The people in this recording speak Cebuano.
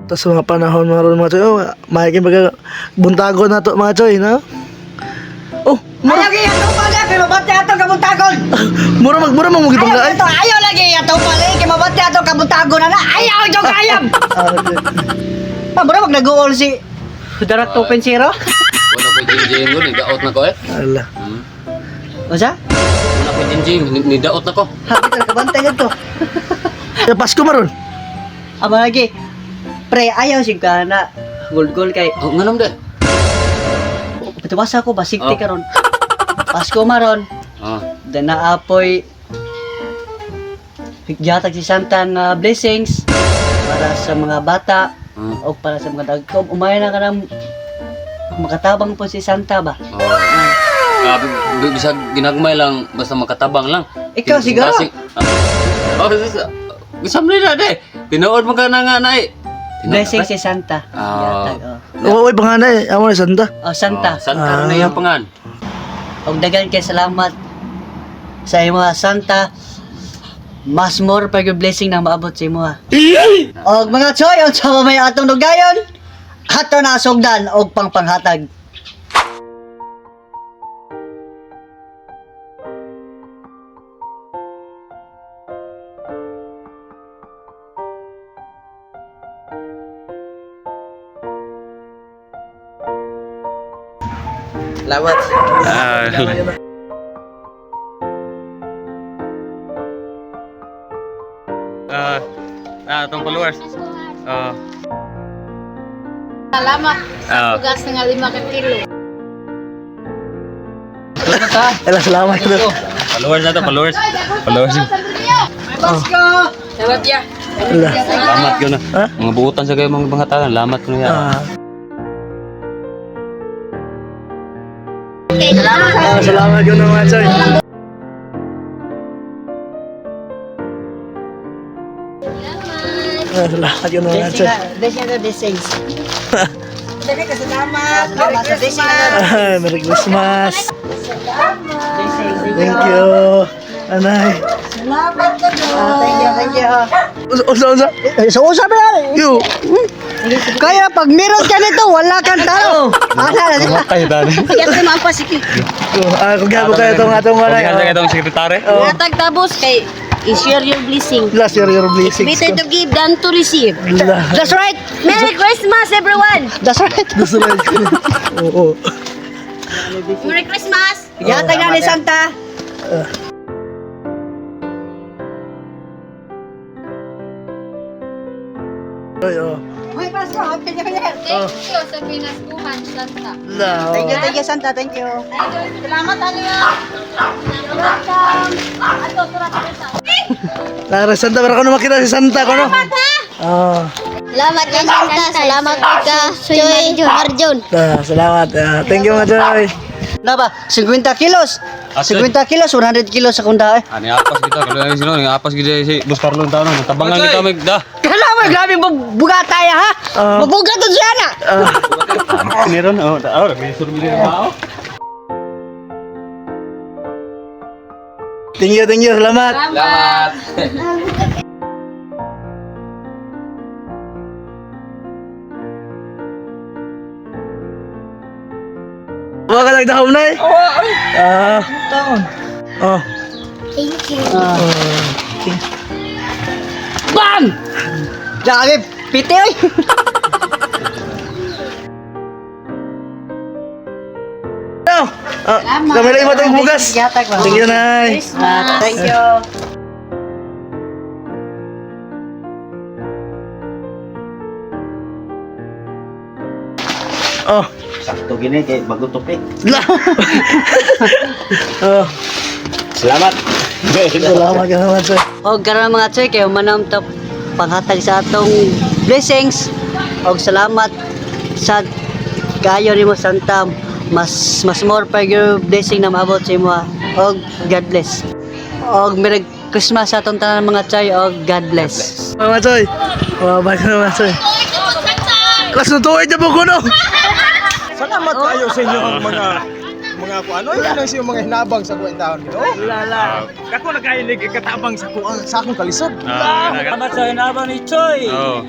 Tapos mga panahon mga ron mga choy, oh, mahikin baga buntago na to mga choy, no? Oh, mura Ayaw lagi ato pala kay mabati ato kabuntagon. mura mag mura mo Ayaw gibanggaan. ato, ayaw lagi ato pala kay mabati ato kabuntagon na na. Ayaw jog ayaw. Ah, okay. Pa mura mag nag-goal si Darat 2.0. Wala ko jinjing ko, nidaot na ko eh. Ala. Unsa? Wala ko jinjing, nidaot na ko. Happy ka kabantay kadto. Ya Pasko maron. Ama lagi. Pre, ayaw sig ka na gold gold kay Oh, nganom de. Patiwasa ko basig ti Oh. karon. Pasko maron. Ah, Dan naapoy gihatag si Santa nga blessings para sa mga bata o para sa mga dagkom. Umay na ka ng makatabang po si Santa ba? Oh. Ah, bisag ginagmay lang basta makatabang lang. Ikaw, siguro. Oh, bisam nila de. Tinuod mo ka na nga nay. Tinuod Blessing na, si Santa. Ah. Gihatag, oh. Oo, oy panganay, amo ni Santa. Oh, Santa. Oh, Santa na iyang pangan. Og daghan kay salamat sa imo Santa. Mas more pa yung blessing na maabot sa imo. Og mga choy, unsa pa may atong dugayon? Ato na sugdan og pangpanghatag. Salamat. Atong followers. Ah. Salamat Ah. bugas nga 5 ka kilo. Ala, salamat. Followers na to, followers. Followers. Salamat ya. Ala. Salamat ko na. Ha? Mga buutan sa kayo mga bangatalan, salamat ko na yan. Ah. Ah, salamat yun mga choy. Ah, salamat yun mga choy. Blessing na blessings. Salamat. Merry Christmas. Ah, Merry Christmas. Thank you. Anay. Salamat ka. Thank you, thank you. Unsa unsa? Eh, so usap na. Yo. Kaya pag meron ka nito, wala kang tao. Ala na siya. Tayo dali. Kaya ko mampasiki. Ah, kung gabo kayo itong atong anay. Kung kayo itong sekretary. Oh. Natag tapos kay i-share your blessing. Last year your blessings. Better to give than to receive. La. That's right. Merry Christmas everyone. That's right. That's right. Oo. Merry Christmas. Yatag na ni Santa. Ay, oh. Uy, Pasko, happy New Year. Thank you sa pinaskuhan Santa. La. Thank you, thank you, Santa. Thank you. Salamat Alia. Welcome. Ato surat sa. Lara Santa pero kuno makita si Santa kuno. Ah. Salamat kay Santa, salamat ka Choy Marjon. Ah, salamat. Ah, thank you mga choy. Na ba? 50 kilos. 50 kilos, 100 kilos sa kunda eh. Ani apas kita kalau yang sino ni apas gid si Bos Carlo taon tabangan kita mig dah. Kala mo, grabe bugata ya ha? Ah. Mabugat to siya na. Ah, Ni ron oh, oh, may suruh ni tao. thank you, thank you. Salamat. Salamat. Wa ka nagdahom na eh. Ah. Oh. Thank you. Bam! Grabe, piti oy. Oh. Ah, kami lang itong bugas. Yatag ba? Thank you, Nay. Ah, thank you. Oh. Sakto gini kay bago topic. La. Oh, Salamat. salamat ka naman, sir. Og karon mga choy kay humanam ta panghatag sa atong blessings og salamat sa kayo nimo Santa mas mas more pa your blessing na maabot sa imo og God bless. Og Merry Christmas sa atong tanan mga choy og God bless. Mga choy. Oh, bye ka naman, sir. Kas na tuoy na po ko, no? Salamat kayo sa inyo ang mga mga kung ano yun ang sa mga hinabang sa kuwang taon gino. Lala. Ako nagkailig ikatabang sa kuang sa akong kalisod. Salamat sa hinabang ni Choy. Oh.